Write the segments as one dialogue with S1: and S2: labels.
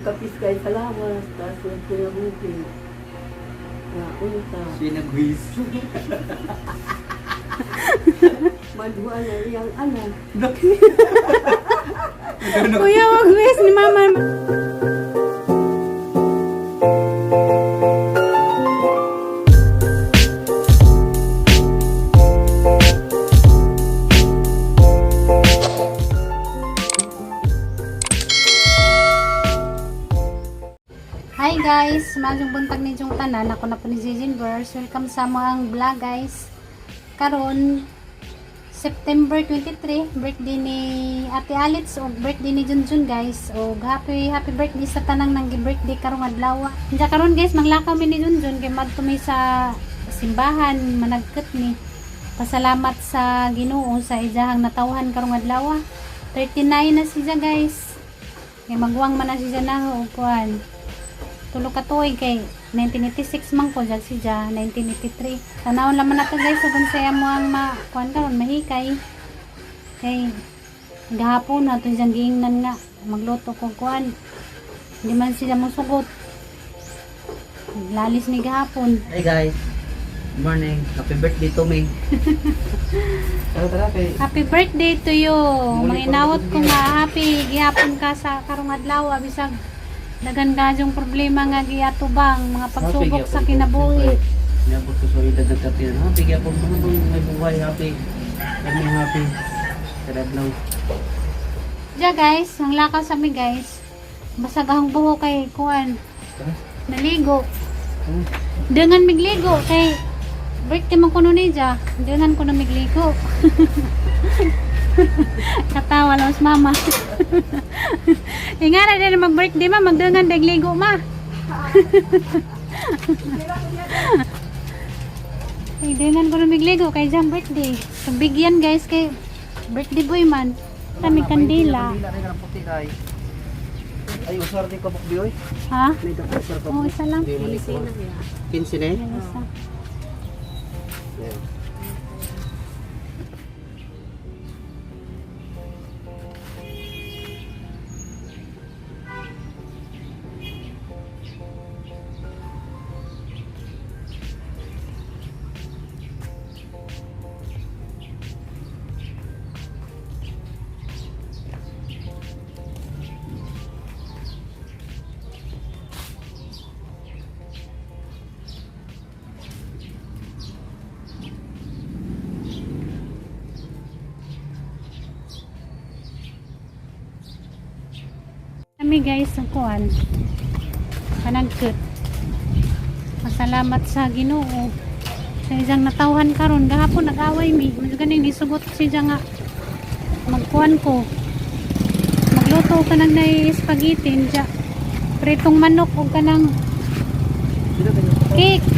S1: Kapis kay salawas, tapos yung kinabuhi. Na unta.
S2: Sinagwis.
S1: Maduha na iyang anak.
S3: Kuya, wag wish ni mama. Hi guys! Maayong buntag ninyong tanan. Ako na po ni Zizin Verse. Welcome sa mga vlog, guys. Karon September 23, birthday ni Ate Alitz o birthday ni Junjun, guys. O happy happy birthday sa tanang nang birthday karong adlaw. Diya karon guys, maglakaw mi ni Junjun kay madto mi sa simbahan managkit mi. Pasalamat sa Ginoo sa iyahang natawhan karong adlaw. 39 na siya, guys. Kay magwang man na siya na og kuan. Tulo ka tuig kay 1986 man ko jag siya 1983. Tanawon laman nato guys kung saya mo ang ma kuan karon mahikay. Kay gahapon na to siyang giingnan nga magluto ko kuan. Hindi man siya mosugot. Lalis ni gahapon.
S2: Hi guys. Good morning. Happy birthday to me. Tara tara kay.
S3: Happy birthday to you.
S2: Muli
S3: Mga inawat
S2: pa
S3: ko nga happy gihapon ka sa karong adlaw bisag daghan kaayong problema nga giatubang mga pagsubok sa kinabuhi.
S2: Inabot ko sa edad ng 39. Happy gyapon mga bang may buhay happy. Kami happy. Kada adlaw.
S3: Diya guys, ang lakaw sa mi guys. Basag ang buho kay kuan.
S2: Tara.
S3: Naligo.
S2: Hmm.
S3: Dangan migligo kay birthday man kuno ni ja. Dangan kuno migligo. Katawa lang sa mama. Ingara din mag birthday ma, magdangan dagligo ma. Ay, dangan kuno migligo kay jang birthday. Pagbigyan guys kay birthday boy man. Kami kandila.
S2: Kandila rin ang puti kay. Ay usar di ka bukbi oy.
S3: Ha?
S2: May dako usar ka.
S3: Oo, isa lang.
S2: Di man ikaw. 15 na eh.
S3: Yung isa.
S2: Yeah.
S3: Kami guys, ang kuan. Panagkut. Pasalamat sa Ginoo. Sa isang natawhan karon gahapon nag-away mi. Mas ganing nisugot siya nga magkuan ko. Magluto ka nang nay spaghetti niya. Pritong manok og kanang cake.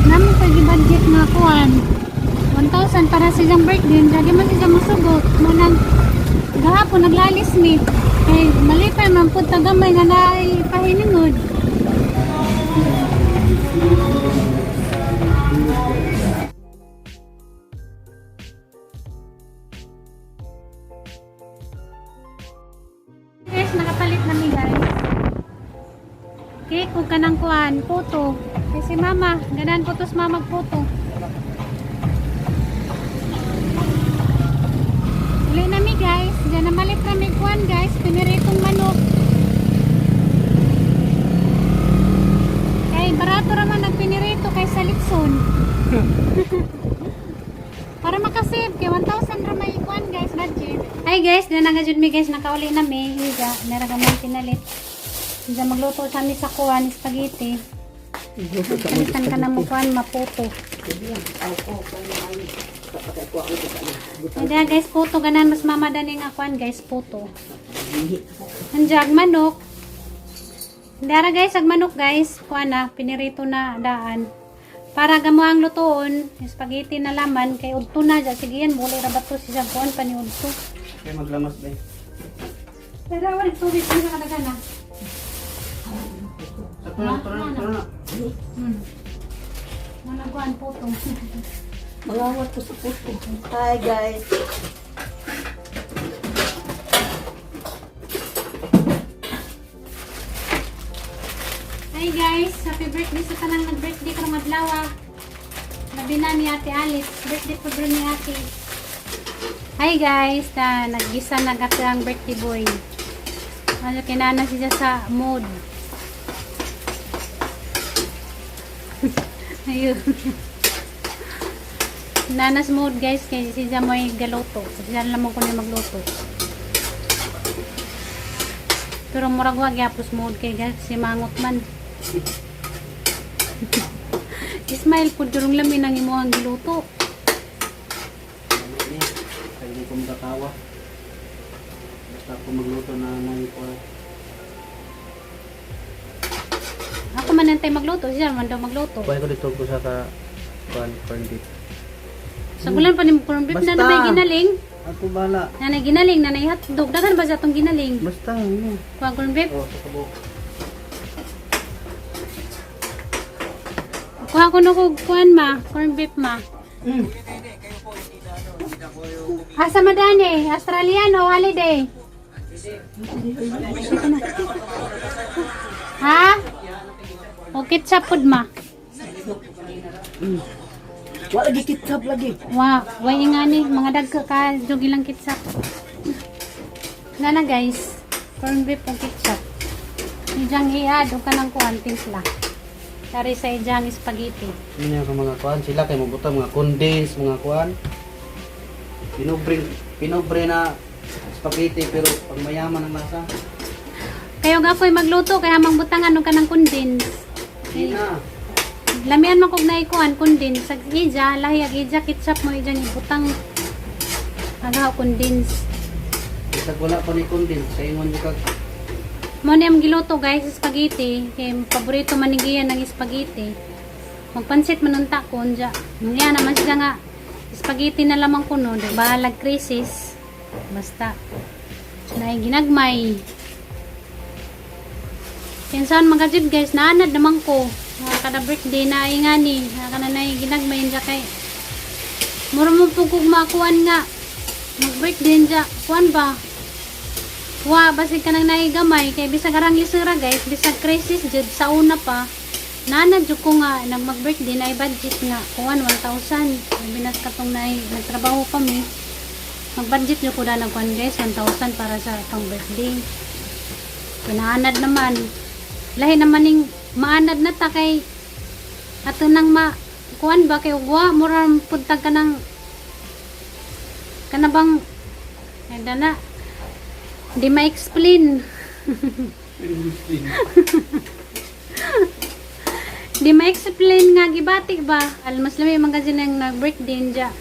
S3: Namo kay gi-budget nga kuan. 1,000 para sa iyang birthday. Di man siya musugot. Mo nang gahapon naglalis mi. Kay malipay man pud ta gamay nga naay pahiningod. Guys, nakapalit na mi guys. Cake ug kanang kuan, puto. Kay si mama, ganahan po to sa mama puto. Uli na mi guys. Diyan na malit na mi kuan guys. Piniritong manok. Kay barato raman nagpinirito kay sa litson. Para makasave kay 1,000 ra may kuan guys budget. Hi guys, diyan na nga jud mi guys, nakauli na mi. Higa, meron ka man pinalit. Diyan magluto sa mi sa kuan spaghetti. Kalitan ka na mo kuan maputo. Hindi guys, puto ganan mas mamadani nga kuan guys, puto. Andiyan ag manok. Dara guys, ag manok guys, kuan na pinirito na daan. Para gamo ang lutoon, spaghetti na laman kay udto na ja sige yan muli ra ba to siya kuan pa ni udto.
S2: Kay maglamas ba.
S3: Pero wala tubig ni kadaghan na.
S2: Sakto na, tara na, tara na.
S3: Muna kuan puto.
S1: Mangawat ko sa puto. Hi guys.
S3: Hi guys, happy birthday sa tanang nag-birthday karong adlaw. Ah. Labi na ni Ate Alice, birthday po bro ni Ate. Hi guys, na naggisa na gato ang birthday boy. Ano kinana siya sa mood. Ayun. Nanas mood guys kay siya mo'y galuto. Siya lamang ko na magluto. Pero murag wa gyapos mood kay guys si mangot man. Ismail pud durong lami nang imuhang giluto.
S2: Ano niya? Kaya hindi ko makatawa. Basta ako magluto na nang ko.
S3: Ako man antay magluto, siya man daw magluto.
S2: Kuha ko dito ko sa ka kuan corn beef.
S3: Sa gulan pa ni corn beef na
S2: Basta.
S3: na may ginaling.
S2: Ako bala.
S3: Nanay ginaling, nanay hotdog. Daghan ba sa atong ginaling?
S2: Basta ano.
S3: Kuha corn beef.
S2: Oh, sa kabuk.
S3: Kuha ko no kog kuan ma, corn beef ma. Asa madani? Australian o holiday? Ha? O ketchup pud ma.
S1: Wala lagi ketchup lagi.
S3: Wa, way nga ni mga dagko ka jogi lang ketchup. Nana guys, corn beef o ketchup. Ijang i-add o kanang kuan timpla. Dari sa ijang spaghetti.
S2: Yun yung mga kuan sila kay mabuta mga condense mga kuan. Pinobre pinobre na spaghetti pero pag mayaman ang lasa.
S3: Kayo nga ako'y magluto kaya mangbutangan og kanang condense.
S2: Hindi na.
S3: Lamian man kog naikuan condense sa ija lahi ag ija ketchup mo ijang ibutang agaw condense.
S2: Bisag wala pa ni condense sa ingon mo kag
S3: Mo ni ang giluto guys spaghetti kay paborito man ni Gian ang spaghetti. Magpansit man unta ko unja. Niya naman siya nga spaghetti na lamang kuno, di bahalag crisis. Basta naay ginagmay. Kinsan mga jud guys, naanad naman ko. Nga kada birthday na ay nga ni, nga kana naay ginagmay unja kay mura mo po kog makuan nga mag birthday unja, kuan ba? Wa, basig ka nang naigamay kay bisag arang lisura guys, bisag crisis jud sa una pa. Nana jud ko nga nag mag-birthday na budget nga kuan 1,000. Binas katong naay nagtrabaho kami. Mag-budget jud ko na kuan guys 1,000 para sa atong birthday. Pinaanad naman. Lahi naman ning maanad na ta kay ato nang ma kuan ba kay ugwa mura pud tag ka ng kanabang ay na di ma-explain. Di ma-explain nga gibati ba? Al mas lami man kasi nang nag-birthday niya.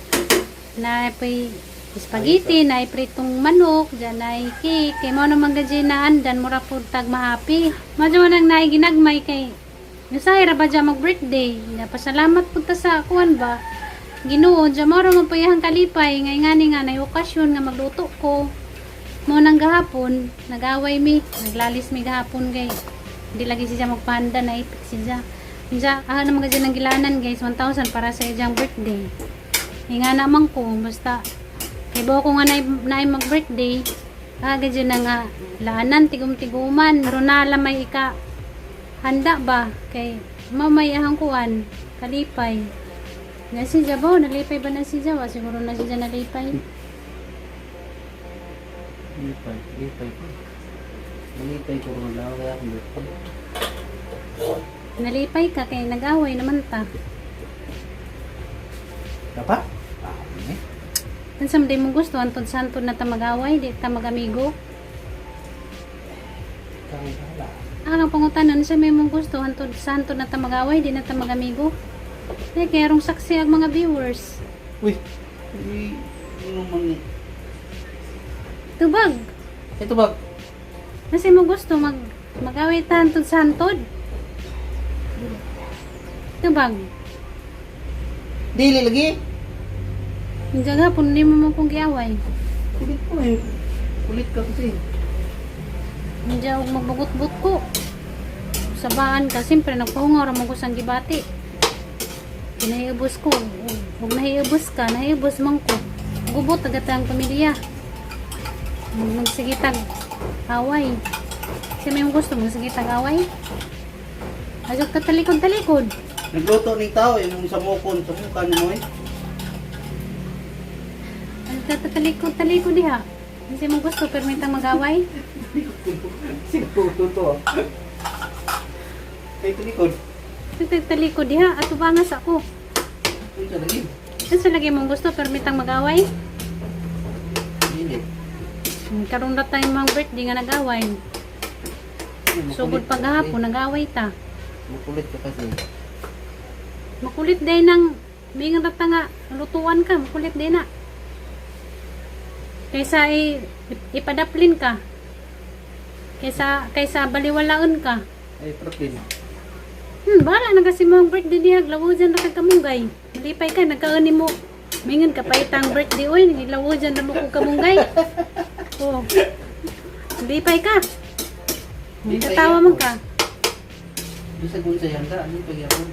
S3: Na pay spaghetti, na pritong manok, dyan na cake. Kay mo naman kasi na andan, mura po tag mahappy. Madyo man ang naiginagmay kay Nasay ra ba dyan mag-birthday? Napasalamat po ta sa kuan ba? Ginoo, dyan mo ra man po iyang kalipay. Ngay ngani nga na okasyon nga magluto ko. Mo nang gahapon, nag-away mi, naglalis mi gahapon kay hindi lagi siya magpahanda na ipik siya. Siya, ah, naman kasi ng gilanan guys, 1,000 para sa iyang birthday. Nga naman ko, basta kay buo ko nga na, na mag-birthday, ah, gadyo na nga, laanan, tigum-tiguman, pero na may ika, handa ba, kay mamay ahang kuan, kalipay. Na si Jabo, nalipay ba na si Jawa? Siguro na si siya nalipay.
S2: Lipay, lipay ko. Malipay ko ron lang kaya akong birthday.
S3: Nalipay ka kay nag-away naman ta.
S2: Dapat? Ah, eh.
S3: Unsa man day mong gusto antod santod na ta mag-away, di ta mag-amigo.
S2: Ikaw ang bahala.
S3: Ah, ang pangutanan unsa may mong gusto antod santod na ta mag-away, di na ta mag-amigo. Ay, kay arong saksi ang mga viewers.
S2: Uy, uy, ano man eh.
S3: Tubag.
S2: Ito ba?
S3: Kasi mo gusto mag mag-away ta antod santod. Tubag.
S2: Dili lagi.
S3: Hindi nga po, hindi mo mo kong giaway.
S2: Kulit ko eh. Kulit ka kasi.
S3: Hindi ako magbugot-but ko. Sabaan ka, siyempre nagpahungaw ra mo ko sang gibati. Pinahiubos ko. Huwag nahiubos ka, nahiubos man ko. Gubot agad ang pamilya. Magsigitag away. Kasi may gusto, magsigitag away. Ayok ka talikod-talikod.
S2: Nagluto ning tao imong samukon, samukan mo eh.
S3: Ayok ka talikod-talikod diha. Kasi mo gusto permitang mag-away.
S2: Siguro to ah. Kay talikod.
S3: Talikod diha ato bangas ako.
S2: Unsa lagi?
S3: Unsa lagi mong gusto permitang mag-away?
S2: Dili.
S3: Karon ra tayo mga birthday nga nag-away.
S2: Makulit
S3: Sugod
S2: ka
S3: paghapon
S2: kasi.
S3: nag-away ta.
S2: Makulit ka kasi.
S3: Makulit day nang mingon ra ta nga lutuan ka, makulit day na. Kaysa ipadaplin ka. Kaysa baliwalaon ka.
S2: Ay, protein.
S3: Bahala na kasi mga birthday diha, glawojan ra kag kamunggay. Malipay ka nagkaon nimo. Mingon ka pa itang birthday oy, gilawojan ra mo kog kamunggay. Oh. Malipay ka.
S2: Lipay
S3: Katawa
S2: ako.
S3: man ka.
S2: Bisag unsa yan ta, ano pagyapon?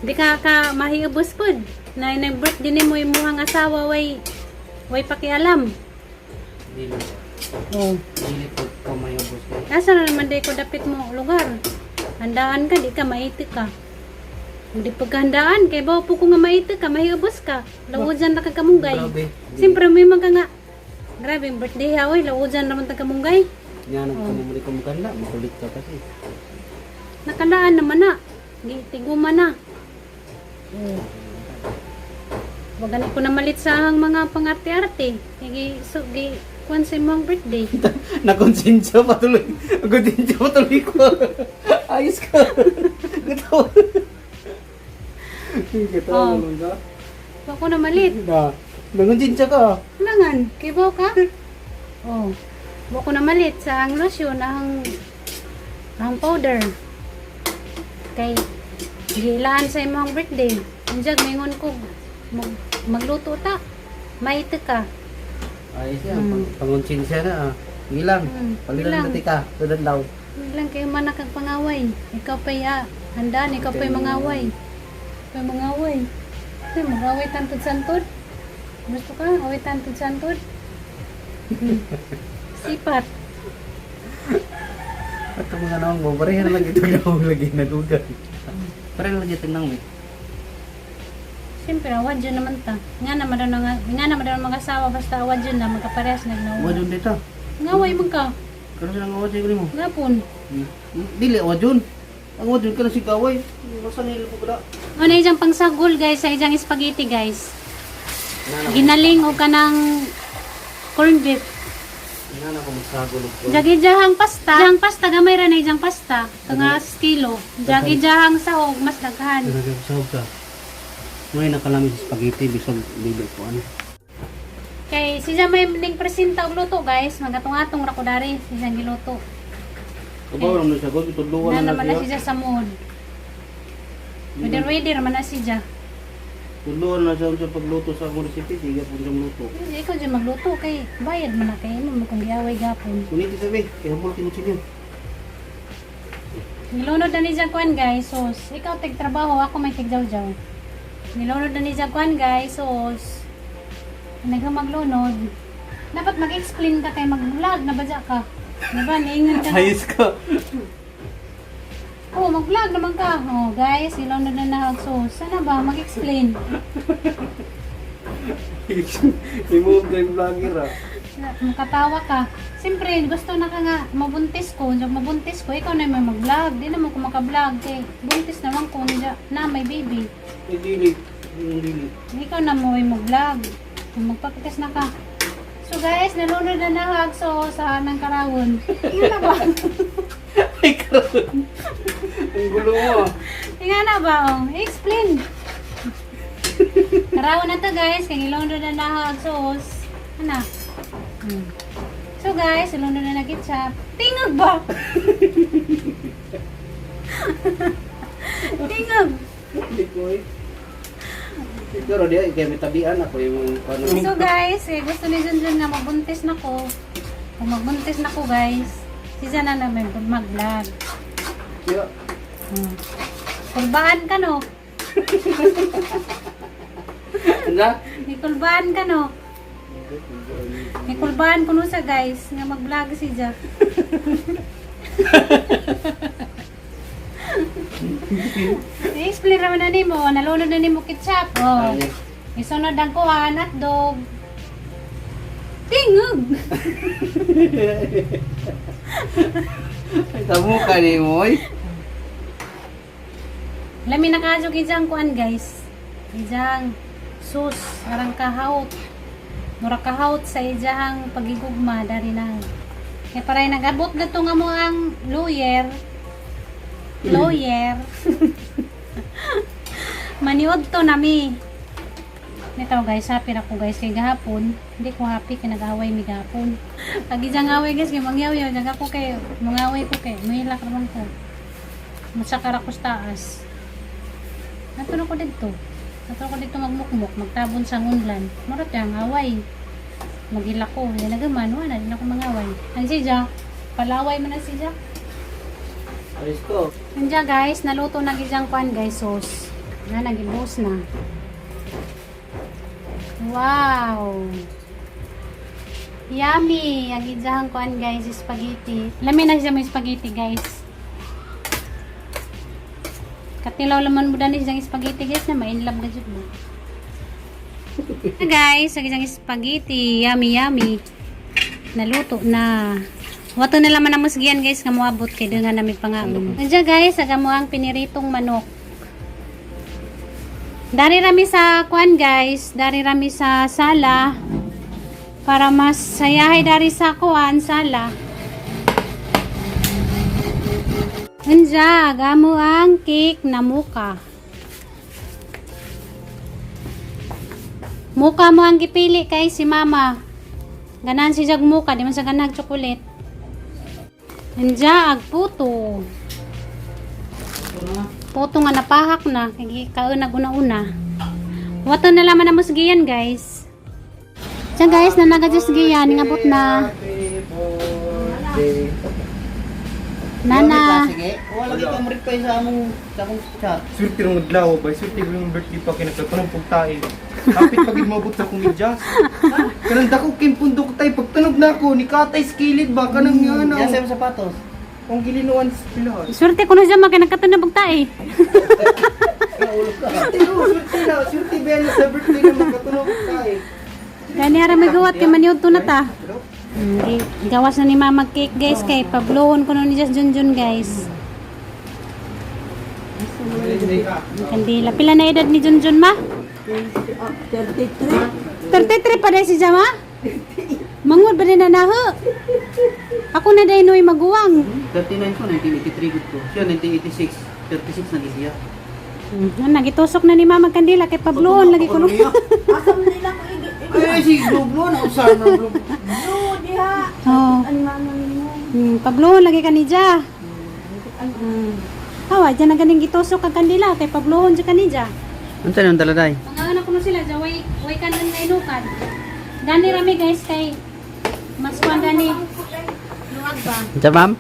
S3: Di ka ka mahiubos pod. Na na birthday nimo imuhang asawa way pakialam.
S2: Dili.
S3: Oh.
S2: Dili po ko mayubos kay.
S3: Asa na naman day ko dapit mo lugar. Handaan ka, di ka maiti ka. Hindi pagkahandaan, kay bawa po ko nga maiti ka, mahiubos ka. Lawujan ra ka kamunggay.
S2: Grabe.
S3: Siyempre may mga nga. Grabe, yung birthday ha, oy, lawujan naman ta kamunggay.
S2: Nga nagkamumuli ko maganda, makulit ka kasi.
S3: Nakalaan naman na. Tiguma na. Oh. Wag gani ko na malit sa ang mga pangarte-arte. Gi so gi kuan sa imong birthday.
S2: Nakonsensya pa tuloy. Nakonsensya pa tuloy ko. Ayos ka. Gatawa. Gatawa
S3: Oh.
S2: naman ka.
S3: Wag ko na malit.
S2: Na. Nakonsensya ka.
S3: Langan, kibaw ka? Oh. Wag ko na malit sa ang lotion, ang powder. Kay gilaan sa imong birthday. Unjag maingon ko magluto ta. Maite ka.
S2: Ayos yan. Pangonsensya na ah. Ilang. Palitan
S3: Ilang.
S2: na ka. Tudan daw.
S3: Lang kayo man nakagpangaway. Ikaw pa'y handaan, ikaw pa'y mangaway. Pa'y mangaway. Ay, mangaway tantod santod. Gusto ka? Away tantod santod. Sipat.
S2: At ang mga naong mo, pareha na lang ito naong lagi nadugan. Pareha lang ito naong eh.
S3: Siyempre, awad yun naman ta. Nga naman daw ang mga asawa, basta awad yun na, magkaparehas nagnawa.
S2: Wa dun dito.
S3: Ngaway man ka.
S2: Karon silang awad sa mo.
S3: Gapon.
S2: Dili awad yun. Ang awad yun ka na si Gaway. Masa nila ko pala.
S3: Ano yung pangsagol guys, sa ijang spaghetti guys. Ginaling o kanang corned beef.
S2: Nga na ko magsagol og kuwan.
S3: Jagi jahang pasta. Jahang pasta gamay ra na ijang pasta. Tunga kilo. Jagi jahang sahog mas daghan.
S2: Pero sahog ka. Ngayon nakalami sa spaghetti bisag dili ko ano.
S3: Kay siya may ning presenta og luto guys, magatong-atong ra ko dari siya giluto.
S2: Kabaw lang sa sagot itudluan
S3: Na
S2: na
S3: naman na
S2: siya.
S3: siya sa mood. Weather man na siya.
S2: Tudluan na siya sa pagluto sa akong recipe, di gyapon siyang luto.
S3: Hindi, ikaw dyan magluto kay bayad man na kay imo mo kung giaway gapon.
S2: Kuniti sabi, kay humol kinu sinyo.
S3: Nilunod na ni siya kuan guys, sos. Ikaw tig trabaho, ako may tig jawjaw. Nilunod na ni siya kuan guys, sos. Nagmaglunod. Dapat mag-explain ka kay mag-vlog na badya ka. Diba? Niingon ka.
S2: Ayos ka.
S3: Oh, mag-vlog naman ka. Oh, guys, nilunod na na sos. Sana ba mag-explain?
S2: Imo kay vlogger ah.
S3: Makatawa ka. Siyempre, gusto na ka nga, mabuntis ko. Diyan, mabuntis ko, ikaw na may mag-vlog. Di naman ko maka-vlog. Kay, buntis naman ko. Diyan, na may baby.
S2: Ay dili, yung dili.
S3: Ikaw na mo ay mag-vlog. Magpakitas na ka. So guys, nalunod na nahag so sa ng karawon. Nga na ba?
S2: Ay karon. Ang gulo mo. ah.
S3: Nga na ba? Oh, explain. Karawon na to guys, kay nilunod na nahag sauce. Ano? So guys, nilunod na na ketchup. Tingog ba? Tingog.
S2: Hindi ko eh. Pero di ay kay may tabian ako yung ano.
S3: So guys, eh, gusto ni Junjun nga magbuntis na ko. Kung magbuntis na ko guys, si Zana na may mag-vlog.
S2: Yeah.
S3: Kulbaan ka no?
S2: Ano?
S3: May kulbaan ka no? May kulbaan kuno sa guys nga mag-vlog si Ja. I-explain raman na nimo, nalunod na nimo ketchup. Oh.
S2: Ayos.
S3: Isunod ang kuhan, hotdog. Tingog!
S2: Ay, tamo ka ni mo, oy.
S3: Lami nakasok ijang kuan, guys. Ijang sus, arang kahaut. Mura kahaut sa ijang pagigugma dari nang. Kaya paray nag-abot na to nga mo ang lawyer. Lawyer. Maniod to nami. Nito guys, happy ra ko guys kay gahapon. Hindi ko happy kay nag-away mi gahapon. Pag ijang away guys, kay mangyaw-yaw jag ako kay mangaway ko kay mahilak raman ko. Musaka ra ko sa taas. Nato na ko dito. Nato ko dito magmukmuk, magtabon sa ngunlan. Murot yang away. Maghilak ko. Hindi na gaman, wala din ako mangaway. Ang si Jack, palaway man na si Jack.
S2: Ayos ko.
S3: Nandiyan guys, naluto na gijang kwan guys, sauce. Na, nagibos na. Wow! Yummy! Ang gijang kwan guys, spaghetti. Lami na siya may spaghetti guys. Katilaw laman mo dani siyang spaghetti guys na ma-inlove ka jud mo. Guys, ang gijang spaghetti. Yummy, yummy. Naluto na. Wato na laman ang musgian guys nga moabot kay doon nga namin pangaon. Nandiyan guys, aga mo ang piniritong manok. Dari rami sa kuan guys, dari rami sa sala para mas sayahay dari sa kuan sala. Nandiyan, aga mo ang cake na muka. Muka mo ang gipili kay si mama. Ganahan si Jag muka, di man sa ganahag chocolate. Nandiyan, ag puto. Puto nga napahak na, kay kaon una-una. Wato na laman na musgiyan, guys. Diyan guys, nanaga giyan, ngabot na.
S2: Happy birthday.
S3: Nana.
S2: Sige. Wala kita mo reply sa among chat.
S4: Swerte ng adlaw ba? Swerte ko yung birthday pa kinagkatunog pag tae. Kapit pag mabot sa kumidyas. Kanang dako kay pundok tay pagtunog na ako ni katay skilid ba kanang nga na.
S2: Yan sa imong sapatos.
S4: Ang gilinuan sa pilahan.
S3: Swerte ko na dyan, makinagkatunog ta eh.
S4: Swerte ko, swerte na, swerte ba na sa birthday na makatunog tae.
S3: Gani ara may gawat kay maniud to na ta. Hindi, gawas na ni Mama cake guys kay pablohon ko nun ni Just Junjun guys. Ang kandila. Pila na edad ni Junjun ma?
S1: 33.
S3: 33 pa dahil si Jama? Mangod ba din na naho? Ako na dahil noy maguwang.
S2: 39 ko, 1983 good ko. Siya 1986. 36 na siya.
S3: Nagitusok na ni Mama kandila kay pablohon lagi ko nun.
S1: Asa man nila ko igi.
S2: Ay, si Globlo na usar na Globlo.
S1: No, diha.
S3: Oh.
S1: Ang mama nimo.
S3: Pablohon lagi ka ni Ja. Awa, dyan na ganing gitusok ang kandila kay pablohon dyan ka ni Ja.
S2: Unsa nang daladay?
S3: Mga anak ko na sila, dyan, way, way kanan na inukan. Gani rami guys kay mas kuan gani. Luwag ba?
S2: Unsa ma'am?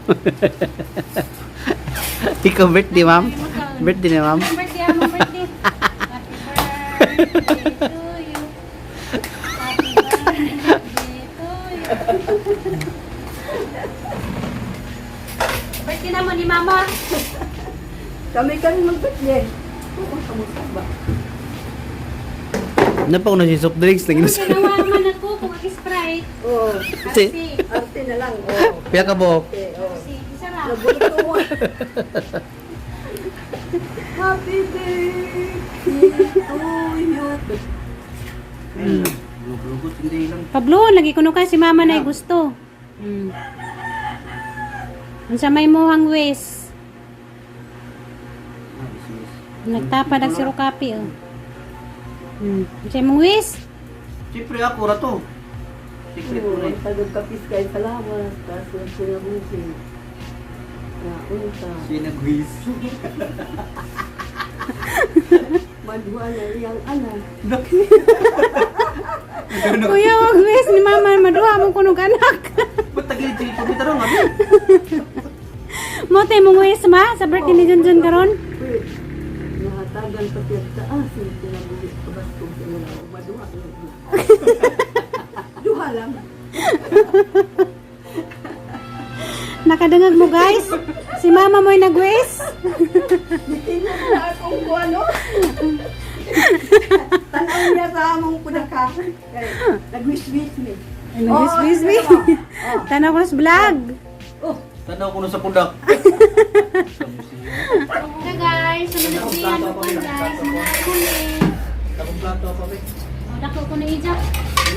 S2: Ikaw birthday ma'am? Birthday ni ma'am?
S3: Happy birthday, happy birthday. Happy birthday to you. Happy birthday to you. Birthday naman ni Mama.
S1: Kami kami mag-birthday. Oo, kamusta ba?
S2: Napa ko na si soft drinks lagi na sa.
S3: Ginawa man ako kung ag-sprite.
S1: Oo.
S2: Si.
S3: Arsi.
S1: Arte na lang. Oo.
S2: Pila ka buhok?
S1: Okay, oo.
S3: Arsi. Isa ra.
S1: Nabuto mo. Happy birthday to you.
S2: Globlo hindi lang.
S3: Pablo, lagi kuno ka si Mama na gusto. Unsa may mohang wis. Nagtapad ang siro kape oh. Unsa imong wis?
S2: Siyempre ako ra to. Secret ko na.
S1: Oo, Tagog kapis kay salamat. Tapos ang sinabuhi. Na unta.
S2: Sinagwis.
S1: Madwa na iyang anak.
S3: Kuya, wag wis ni Mama maduha mo kuno anak.
S2: Ba't tagilid sige pagkita ron abi?
S3: Mo tay mong wis ma sa birthday ni Junjun karon.
S1: Wait. Nahatagan pa siya sa asin sinabuhi. Kabaskog sa mga maduha. Duha lang.
S3: Nakadungag mo guys. Si Mama mo'y nagwis.
S1: Nitingog Ano? Tanaw niya sa among punaka. Kay, nag-wish-wish me.
S3: Nag-wish me. Tanaw ko sa vlog.
S1: Oh,
S2: Tanaw ko nun sa pundak.
S3: Okay guys, sumunod si ano po guys, mga kuli.
S2: Akong plato pa be.
S3: O, dako ko na ijak.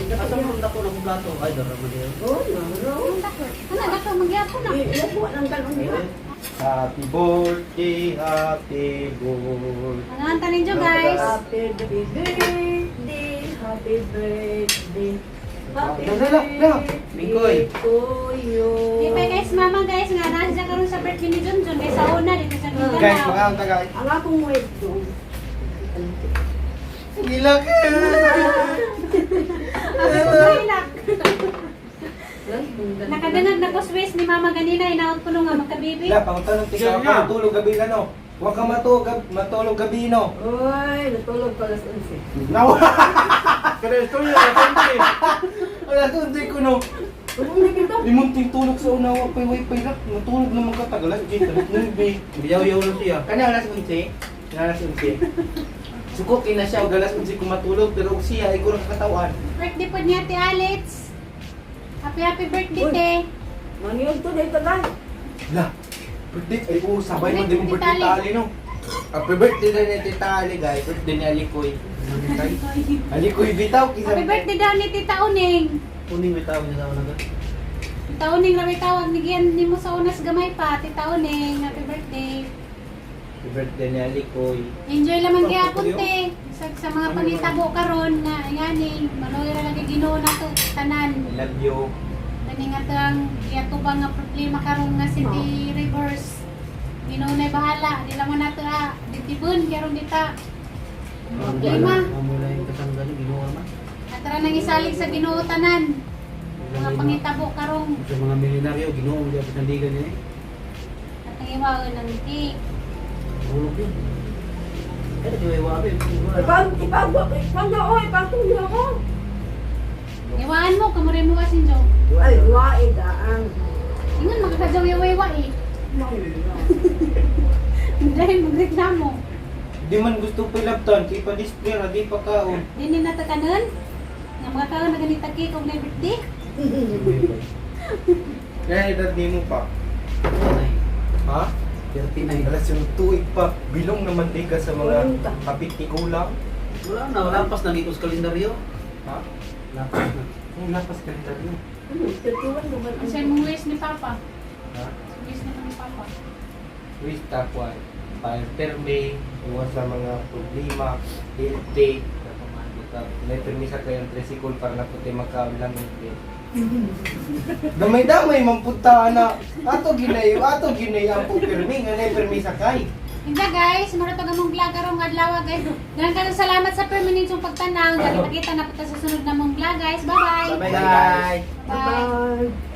S2: Asa mo dako na akong plato? Ay, dara man diyo.
S1: oh, no, no.
S3: Dako. Ano, dako, magyapon na.
S1: Eh, nakuha ng galon niya.
S4: Happy birthday, happy birthday.
S3: Mga anta ninyo guys.
S1: Happy birthday, happy birthday. Happy
S4: La, la, la.
S2: Mingkoy.
S1: to you.
S3: Di pa guys, mama guys, nga nasa siya karon sa birthday ni Junjun. Kay sa una, dito sa Mindanao.
S4: Guys, makaon ta guys.
S1: Ang akong web doon.
S4: Gila ka.
S3: Happy birthday, Nakadangag na ko Swiss ni mama ganina, inaot ko nung nga magkabibi.
S4: La, pangutanong tika ka matulog gabi na no. Huwag ka matulog, matulog gabi no.
S1: Uy, natulog ko alas 11.
S4: Nawa.
S5: Kada istorya, konti.
S4: Wala tunday ko no.
S1: Tulog kita.
S4: Limunting tulog sa unawa pay way pay ra. Matulog naman ka tagalan di talit nuebe.
S2: Biyaw-yaw lang siya.
S4: Kanya alas 11. Kanya alas 11. Suko kina siya og alas 11 ko matulog pero og siya ay kurang katawan.
S3: Birthday po niya, Ate Alex. Happy happy birthday,
S1: Uy.
S3: te.
S1: Mangiyog to dito guys.
S4: La. Birthday ay oo sabay man din mong
S3: Birthday
S4: birthday tali no. Happy birthday na ni Tita Ali guys. Birthday ni Alikoy. Alikoy bitaw kisa.
S3: Happy birthday daw ni Tita Uning.
S2: Kuning may tawag niya sa una ka.
S3: Tita Uning, labi tawag ni Gian ni mo sa unas gamay pa. Tita Uning, happy birthday.
S4: Happy birthday ni Alikoy.
S3: Enjoy lamang gyapon te. Sa mga pangitabo karon nga ngani, maloy ra lagi Ginoo nato tanan.
S4: I love you.
S3: Kani nga to ang giatubang nga problema karon nga City Rivers. Ginoo na bahala, di lang man nato ah, ditibon karon dita. Problema.
S2: Mamula yung kasangga niyo, Ginoo man.
S3: Atara nang isalig sa Ginoo tanan. Mga pangitabo karong
S2: Sa mga milyonaryo, Ginoo ang gyapon sandigan niya eh.
S3: at ang iwaon ng cake.
S2: Hulog yun. Kaya di ba iwabi?
S1: Ipag, ipag, ipag, oh, ipagtuloy ako.
S3: Iwaan mo, kamurin mo asin jo.
S1: Ay, wae daan.
S3: Ingon makakadyaw iwa eh. Dahil magreklamo.
S4: Di man gusto pilabtan, kay pa-display ra di pa kaon.
S3: Dini natakanon. Nga mga kaon na ganita cake og na birthday.
S4: Kaya edad nimo pa. Ha?
S2: 39.
S4: Alas yung tuig pa, bilong naman di ka sa mga kapit tigulang.
S2: Wala na, wala pas nagikos kalendaryo.
S4: Ha?
S2: Lapas na.
S4: Ang lapas kalendaryo.
S1: 31 naman.
S3: Ang siya mong wish ni Papa.
S4: Ha?
S3: Wish na ni Papa.
S4: Wish takwa. Fire perme, iwas sa mga problema, healthy. May permisa kayong tricycle para na puti makaon lang hindi. Damay-damay mampunta na. Ato ginay ang pirmi nga nay permisa kay.
S3: Hindi guys, maratog among vlog karong adlaw guys. Daghang kayo salamat sa permanent yung pagtanaw. Dali kita na punta sa sunod na mong vlog guys. Bye-bye.
S4: Bye guys.
S3: Bye.
S1: Bye.